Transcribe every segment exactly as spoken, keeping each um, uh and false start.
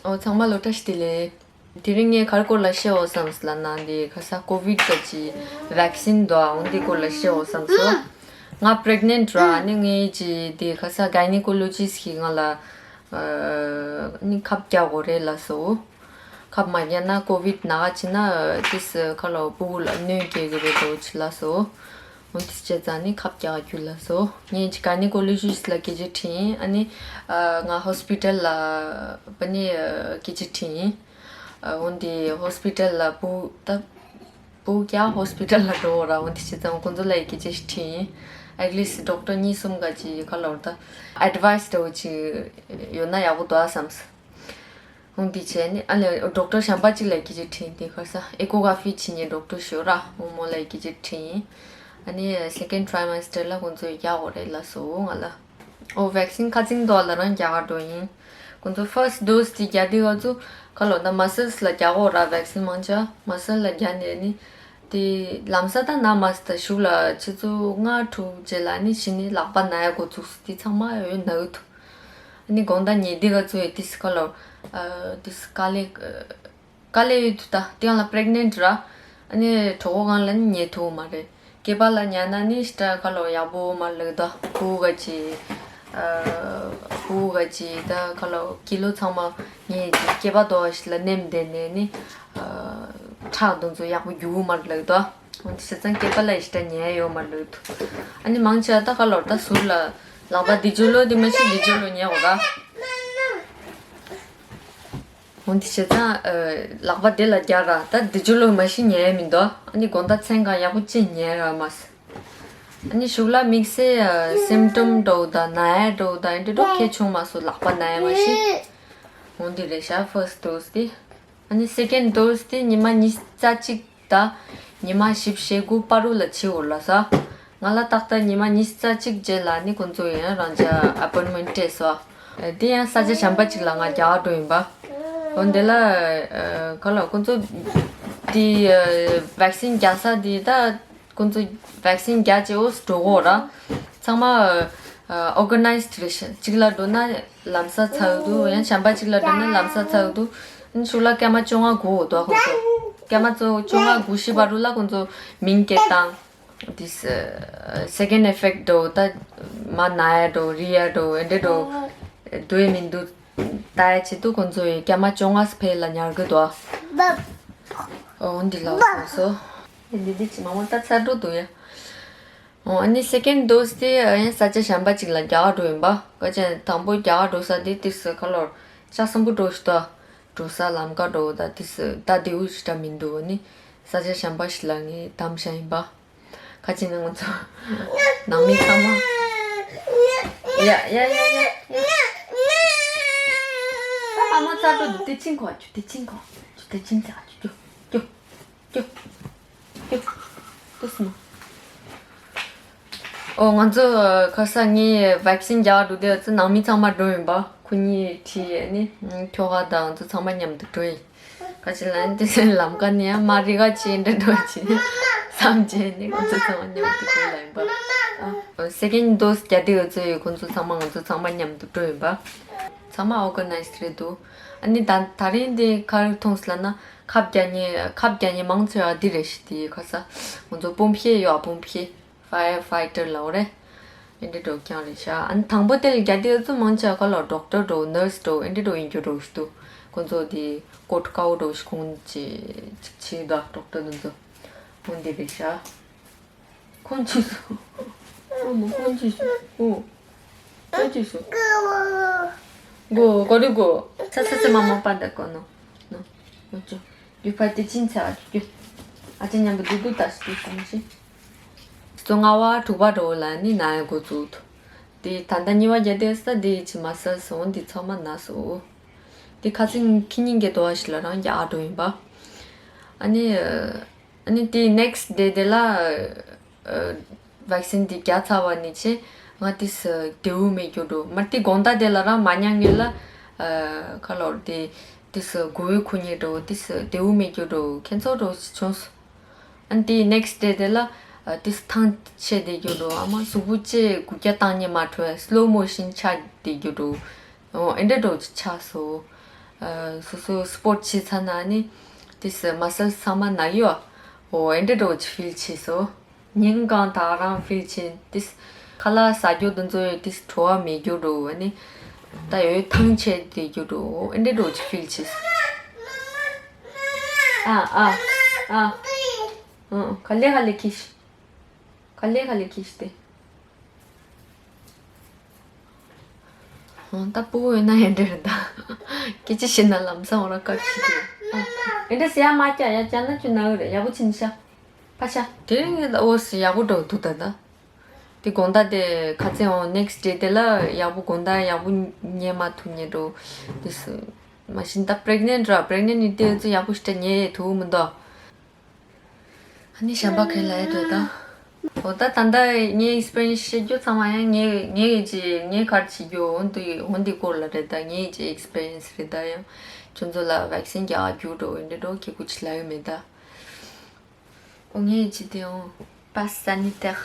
ཨོ་ཚང་མ་ལོ་བཀྲ་ཤིས་བདེ་ལེགས། དེ་རིང་ངས་ག་རེ་སྐོར་ལ་བཤད་འོ་བསམ་སོང་ལབ་ན། འདི་ཁ་ས་ཀོ་བིད་ག་ཅི་ཝེག་སིན་འདུག་ཨ། འོ་འདི་སྐོར་ལ་བཤད་འོ་བསམ་སོང་། ང་པི་རེག་ནེན་ཊི་ར། ཨ་ནི་ངའི་ཅི་འདི་ཁ་ས་གའི་ནི་ཀོ་ལོ་ཇི་སི་གིས་ང་ལ་ཨ་ནི་ཁབ་རྒྱག་དགོས་རེད་ལབ་སོང་། ཁབ་མ་རྒྱག་ན་ཀོ་བིད་ན་ག་ཅི་ན་ཏིས་ཁ་ལོ་ཕྲུ་གུ་ལ་གནོད་སྐྱེལ་གི་རེད་འདུག་ཅི་ལབ་སོང་། འོ་འདི་བྱས་ཙང་ནི་ཁབ་རྒྱག་རྒྱུ་ལབ་སོང་། ངས་ཅི་གའི་ནི་ཀོ་ལོ་ཇི་སི་ལ་སྐད་ཆ་དྲིས། ཨ་ནི་ཨ་ང་ཧོ་སི་པི་ཊལ་ལ་པ་ནི་ཨ་སྐད་ཆ་དྲིས། ཨ་འོ་འདི་ཧོ་སི་པི་ཊལ་ལ་བུ་ད་བུ་རྒྱག་ཧོ་སི་པི་ཊལ་ལ་འགྲོ་ར། འོ་འདི་བྱས་ཙང་ཁོང་ཚོ་ལ་ཡི་སྐད་ཆ་ཞིག་དྲིས། ཨེཊ་ལིསཊ་ཌོག་ཊར་གཉིས་གསུམ་ག་ཅི་ཁ་ལོར་ད་ཨེཌ་ཝའི་སི་འདྲ་བོ་ཅིག་ཡོད་ན་ཡག་པོ་འདུག་ཨ་བསམས། འོ་འདི་བྱས་ནི་ཨ་ལས་ཌོག་ཊར་གཞན་པ་ཅིག་ལ་སྐད་ཆ་དྲིས། འདི་ཁ་ས་ཨེ་ཀོ་གྷ་ཕི་བྱེད་མཁན་ཌོག་ཊར་ཞིག་ཡོད་ར། འོ་མོ་ལ་ཡི་སྐད་ཆ་དྲིས། ཨ་ནི་སེ་ཀེན་ཌི་ཊི་རའི་མེ་སི་ཊར་ལ་ཁོང་ཚོས་རྒྱག་དགོས་རེད་ལབ་སོང་ང་ལ། ཨོ་ཝེག་སིན་ཁ་ཚིག་མདོ་ལ་རང་རྒྱག་ག་འགྲོ་ཡིན། ཁོང་ཚོ་ཕར་སི་ཊི་ཌོ་སི་དེ་རྒྱག་དུས་ག་ཚོད་ཁ་ལོ་ད་མ་སལ་སི་ལ་རྒྱག་གོ་ར། ཝེག་སིན་མང་ཆེ་བ་མ་སལ་སི་ལ་རྒྱག་ནས་ནི། དེ་ལམ་སང་ད་ན་མ་སི་ད་གཞུག་ལ་ཆུ་ཚོད་ལྔ་དྲུག་རྗེས་ལ་ནི་གཞི་ནི་ལག་པ་ན་ཡ་འགོ་ཚུགས་སོང་། དེ་ཚང་མ་ཡོད་ན་ཡོད་དུ། ཨ་ནི་དགོང་དག་ཉལ་དུས་ག་ཚོད་ཡོད་དུས་ཁ་ལོ་ཨ་དུས་དཀའ་ལས། དཀའ་ལས་ཡོད་དུས་ད་དེ་ཡང་ལ་པི་རེག་ནེན་ཊི་ར། ཨ་ནི་གྲོད་ཁོག་སྒང་ལ་ནི་ཉལ་ཐུབ་མ་རེད། སྐེད་པ་ལ་ཉལ་ན་ནི་ཤི་ཏྲ་ཁ་ལོ་ཡག་པོ་མ་ལུག་ད་བུ་ག་ཅི། ཨ་བུ་ག་ཅི་ད་ཁ་ལོ་ཀི་ལོ་ཚང་མ་ངས་ཀྱི་སྐེད་པ་དོ་ཞིག་ལ་ནེམ་བསྡད་ནས་ནི་ཨ་ཁྲག་དུང་ཚོ་ཡག་པོ་རྒྱུག་མ་ལུག་ད། འོན་ཏེ་བྱས་ཙང་སྐེད་པ་ལ་ཤི་ཏྲ་ཉལ་ཡོད་མ་ལུག་ད། ཨ་ནི་མང་ཆེ་བ་ད་ཁ་ལོ་ད་ཟུར་ལ་ལག་པ་འདི་ཅོ་ལོ་འདི་མ་ཤི་འདི་ཅོ་ལོ་ཉལ་འོ་ད། འོ་འདི་བྱས་ཙང་ཨ་ལག་པ་དེ་ལ་རྒྱག་ར། ད་འདི་ཅོ་ལོ་མ་ཤི་ཉལ་མི་འདུག་ཨ་ནི་དགོང་དག་མཚན་གང་ཡག་པོ་ཅིག་ཉལ་ར་མ་སོང་། ཨ་ནི་གཞུག་ལ་དམིགས་བསལ་ཨ་སིམ་ཊོམ་འགྲོ་ད་ན་ཡ་འགྲོ་ད་ཨེ་འདྲ་འགྲོ་ཁེ་བྱུང་མ་སོང་། ལག་པ་ན་ཡ་མ་ཤི། འོ་འདི་རེད་ཤག་ཕར་སི་ཊི་ཌོ་སི་དེ། ཨ་ནི་སེ་ཀེན་ཌི་ཌོ་སི་དེ་ཉི་མ་ཉི་ཤུ་རྩ་གཅིག་དང་ཉི་མ་བཞི་བཅུ་ཞེ་དགུ་བར་དུ་ལ་བྱེད་འོ་ལ་ས། ང་ལ་ཏག་ཏག་ཉི་མ་ཉི་ཤུ་རྩ་གཅིག་རྗེས་ལ་ནི་ཁོང་ཚོ་ཡང་རང་ཅག་ཨ་པོན་མེན་ཊི་སྤྲད་སོང་། དེ་ཡང་ས་ཆ་གཞན་པ་ཅིག་ལ་ང་རྒྱག་འགྲོ་ཡིན་པ། འོ་འདི་ལ་ཨ་ག་ལ་ཁོང་ཚོ་དེ་ཨ་ཝེག་སིན་རྒྱག་ས་དེ་ད་ཁོང་ཚོ་ཝེག་སིན་རྒྱག་བྱེད་འོ་སི་འགྲོ་གོ་ར། ཚང་མ་ཨ་ཨོ་ག་ནའི་ཛི་རེད་ཤག་གཅིག་ལ་འགྲོ་ན་ལམ་སང་ཚར་འདུག་ཡང་གཞན་པ་གཅིག་ལ་འགྲོ་ན་ལམ་སང་ཚར་འདུག་ཨ་ནི་གཞུག་ལ་སྐར་མ་བཅོ་ལྔ་དགུ་འོ་དོ་ཁོང་ཚོ། སྐར་མ་བཅོ་ལྔ་དགུ་བཞི་བར་དུ་ལ་ཁོང་ཚོ་མིང་སྐད་བཏང་། དེ་སེ་ཀེན་ཌི་ཨེ་ཕེག་ཊི་འགྲོ་ད་མ་ན་ཡ་འགྲོ་རི་ཡ་འགྲོ་ཨེ་འདྲ་འགྲོ་འདུག་ཡ་མི་འདུག་ལྟ་ཡ་ཆེད་དུ་ཁོང་ཚོ་ཡི་སྐར་མ་བཅོ་ལྔ་སྤེལ་ལ་ཉར་གི་འདུག་འོ་འདི་ལ་སོ་སོ། འདི་འདི་ཅི་མ་མ་ད་ཚར་འགྲོ་འདུག་ཡ། འོ་ཨ་ནི་སེ་ཀེན་ཌི་ཌོ་སི་དེ་ཡང་ས་ཆ་གཞན་པ་ཅིག་ལ་རྒྱག་འགྲོ་ཡིན་པ། ཀ་ཅན་དང་པོ་རྒྱག་འགྲོ་ས་དེ་དུས་སུ་ཁ་ལོར་ལྕགས་སྲིན་པོ་འགྲོ་ཞིག་ཏོ། འགྲོ་ས་ལམ་ཀ་འགྲོ་ད་དུས་སུ་ད་དེའུ་ཞིག་འདྲ་མི་འདུག་ཨ་ནི་ས་ཆ་གཞན་པ་ཞིག་ལ་ངས་བདམས་བཞག་ཡིན་པ། ཁ་ཅིག་ནི་ང་ཚོ་ནང་མི་ཚང་མ། ཡ་ཡ་ཡ་ཡ་ཡ། ཨ་མ་ཚ་འགྲོ་འདུག་དེ་ཕྱིན་གོ་ཨ་ཅུ་དེ་ཕྱིན་གོ་ཨ་ཅུ་དེ་ཕྱིན་ཚེ་ཨ་ཅུ་ཅུ་ཅུ་ཅུ། ཨོ་ང་ཚོ་ཁ་ས་ངའི་ཝེག་སིན་རྒྱག་འགྲོ་དུས་ཚོ་ནང་མི་ཚང་མ་འགྲོ་ཡིན་པ། ཁོ་གཉིས་ཁྲིད་ནི་ཁྱོ་ག་དང་ང་ཚོ་ཚང་མ་མཉམ་དུ་འགྲོ་ཡིན། ཁ་ཅིག་ལ་ནི་དེ་ལམ་ཀ་ནས་ཡང་མ་རི་ག་ཅིག་འདྲ་འགྲོ་ཅིག་བསམ་བྱས་ནི་ང་ཚོ་ཚང་མ་མཉམ་དུ་འགྲོ་ལ་ཡིན་པ། སེ་ཀེན་ཌི་ཌོ་སི་རྒྱག་དུས་ཚོ་ཡི་ཁོ་ཚོ་ཚང་མ་ང་ཚོ་ཚང་མ་མཉམ་དུ་འགྲོ་ཡིན་པ། ཚང་མ་ཨོ་ག་ནའི་ཛི་རེད་འདུག་ཨ་ནི་ད་ད་རིང་འདི་ག་རེ་མཐོང་སོང་ལབ་ན། ཁབ་རྒྱག་མཁན་ཁབ་རྒྱག་མཁན་མང་ཆེ་བ་འདི་རེད་ཤག་དེ་ཁ་ས་ང་ཚོ་པོམ་ཕྱེ་ཡོད་ཨ། པོམ་ཕྱེ་ཕ་ཡར་ཕའི་ཊར་ལབ་རེད། ཨེ་འདྲ་འགྲོ་རྐྱང་རེད་ཤག་ཨ་ནི་དང་པོ་དེ་ལ་རྒྱག་དུས་ཚོ་མང་ཆེ་བ་ག་ལ་ཌོག་ཊར་འགྲོ་ནར་སི་འགྲོ་ཨེ་འདྲ་འགྲོ་ཡིན་རྒྱུ་འགྲོ་ཞིག་འདུག་ཁོང་ཚོ་དེ་ཀོཊ་དཀར་པོ་འགྲོ་ཞིག་ཁོང་ཅི་ཅིག་བྱེད་དོ་ཌོག་ཊར་དེ་ཚོ། ཁོང་འདི་རེད་ཤག་ཁོང་ཅི་སོ། ཨོ་མོ་ཁོང་ཅི་སོ། ཨོ། ཁོང་ཅི་སོ། གོ་གོ་རི་གོ། ཚ་ཚ་ཚ་མ་མ་པ་འདྲ་གོ་ནོ། ནོ། ནོ་ཅོ། རྒྱུ་ཕ་དེ་ཅིན་ཚ་རྒྱུ། ཨ་ཅེ་མཉམ་པོ་དུ་དུ་ད་སི་དུ་སམ་ཤི། སོ་ལྔ་བ་དྲུག་པ་འགྲོ་ལ་ནི་ན་ཡ་གོ་ཚུགས་ཐུ། དེ་ད་ལྟ་གཉིས་པ་རྒྱ་དེ་ས་དེ་ཅི་མ་ས་སོང་དེ་ཚང་མ་ན་སོ། དེ་ཁ་སང་ཁི་ཉིན་གྱི་དོ་བ་ཞིག་ལ་རང་རྒྱ་ཨ་འགྲོ་ཡིན་པ། ཨ་ནི། ཨ་ནི་དེའི་ནེག་སི་ཌེ་དེ་ལ་ཨ་ཝེག་སིན་དེ་རྒྱག་ཚར་བ་ནི་ཆེ། ང་དེ་སུ་དེའུ་མེད་རྒྱུ་འགྲོ་མ་དེ་དགོང་དག་དེ་ལ་རང་མ་ཉང་ངེ་ལ་ཨ་ཁ་ལོར་དེ་དེ་སུ་གོ་བའི་ཁུ་ཉེ་འགྲོ་དེ་སུ་དེའུ་མེད་རྒྱུ་འགྲོ་ཁྱེད་ཚོ་འགྲོ་བྱུང་སོང་། ཨ་ནི་དེའི་ནེག་སི་ཌེ་དེ་ལ་ཨ་དེ་སུ་ཐང་ཆད་དེ་རྒྱུ་འགྲོ་ཨ་མ་གཟུགས་པོ་ཅེ་གུ་རྒྱ་བཏང་ཉེ་མ་འཕྲོ་སི་ལོ་མོ་ཤིན་ཆགས་དེ་རྒྱུ་འགྲོ། ཨོ་ཨེ་འདྲ་འགྲོ་ཆགས་སོ། སོ་སོ་སི་པོར་ཊི་བྱེད་ཚར་ན་ནི་དེ་སི་མ་སལ་ཚང་མ་ན་གི་ཡོད། འོ་ཨེ་འདྲ་འགྲོ་ཅིག་ཕིལ་བྱས་སོ། ཉིན་གང་ད་རང་ཕིལ་བྱས་དེ་སི་ཁ་ལག་ཟ་རྒྱུ་དེ་ཚོ་ཡོད་དེ་སི་བྲོ་བ་མེད་རྒྱུ་འགྲོ་བ་ནི། ད་ཡོད་ཐང་ཆད་དེ་རྒྱུ་འགྲོ་འོ་ཨེ་འདྲ་འགྲོ་ཅིག་ཕིལ་བྱས་སོ། ཨ་ཨ་ཨ། ཨ་ག་ལེ་ག་ལེ་ཁྱེར་ཤོག་ག་ལེ་ག་ལེ་ཁྱེར་ཤོག་སྟེ། ད་སྤུ་གུ་ཡོད་ན་ཡང་འདྲ་རེད་ད། སྐད་ཆ་བཤད་ན་ལམ་སང་འོ་ར་དཀར་ཆེ་གི། ཨེ་འདྲ་ཟེར་ཡ་མ་རྒྱག་ཡ་རྒྱག་ན་ཁྱོད་ན་གི་རེད། ཡག་པོ་བྱས་ནས་ཤ། ཕ་ཤ། དེ་རིང་ངས་ལ་འོ་སི་ཡག་པོ་འགྲོ་འདུག་ད་ད། དེ་དགོང་དག་དེ་ཁ་ཚན་འོང་next day དེ་ལ་ཡག་པོ་དགོང་དག་ཡག་པོ་ཉལ་མ་ཐུབ་ཉལ་འགྲོ། དེ་སི་མ་གཞི་ད་pregnant ར། pregnant ཡིན་དུས་ཚོད་ཡག་པོ་ཞིག་ད་ཉལ་ཐུབ་མི་འདུག་ཨ་ནི་གཞན་པ་ག་ལ་ཡོད་དོ་ད། འོ་ད་ད་ལྟ་ངའི་ཨེག་སི་པི་རི་ཡན་སི་བཤད་རྒྱུ་ཚང་མ་ཡང་ངའི་ངའི་གི་ངའི་ག་རེ་བྱེད་རྒྱུ་འོ་འདི་འོ་འདི་སྐོར་ལ་རེད་ད། ངའི་གི་ཨེག་སི་པི་རི་ཡན་སི་རེད་ད། ཡང་ཁྱོད་ཚོ་ལ་བེག་སིན་རྒྱག་རྒྱུ་འགྲོ་འོ་འདི་འགྲོ་ཁེ་གུ་ཆི་ལ་ཡོད་མེད་ད། འོ་ངའི་གི་དེ་འོ་པཱས་སཱ་ནི་ཏེར།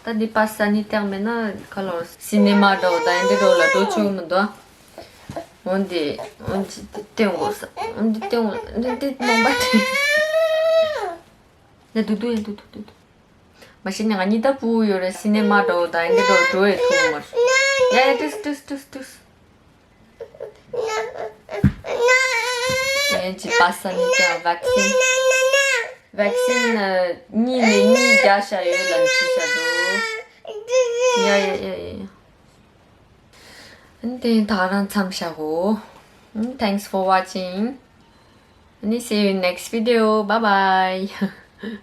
ད་འདི་པཱས་སཱ་ནི་ཏེར་མེད་ན་ག་ལོར་སི་ནེ་མ་འགྲོ་ད་འདི་འགྲོ་ལ་འགྲོ་ཆོག་མི་འདུག་འོན་ཏེ་འོན་ཏེ་སྟོན་དགོས་ས། འོན་ཏེ་སྟོན་དགོས། འདི་འདི་ནོམ་པ་དེ། ཡ་དུ་དུ་ཡ་དུ་དུ་དུ་དུ། མ་གཞི་ནས་ང་གཉིས་ད་སྤུ་གུ་ཡོད་རེད། སི་ནེ་མ་འགྲོ་ད་འདི་འགྲོ་འགྲོ་ཡ་ཐུག་མར། ཡ་ཡ་ཏུས་ཏུས་ཏུས་ཏུས། ཡ་ཅི་པཱས་སཱ་ནི་ཏེར་བེག་སིན། བེག་སིན་གཉིས་ནས་གཉིས་རྒྱག་བཞག་ཡོད་ལབ་ཅི་བྱ་འདུག་ཡ་ཡ་ཡ་ཡ་ཡ། དེ་ད་རང་མཚམས་བཞག་གོ། Thanks for watching. See you in next video. Bye bye.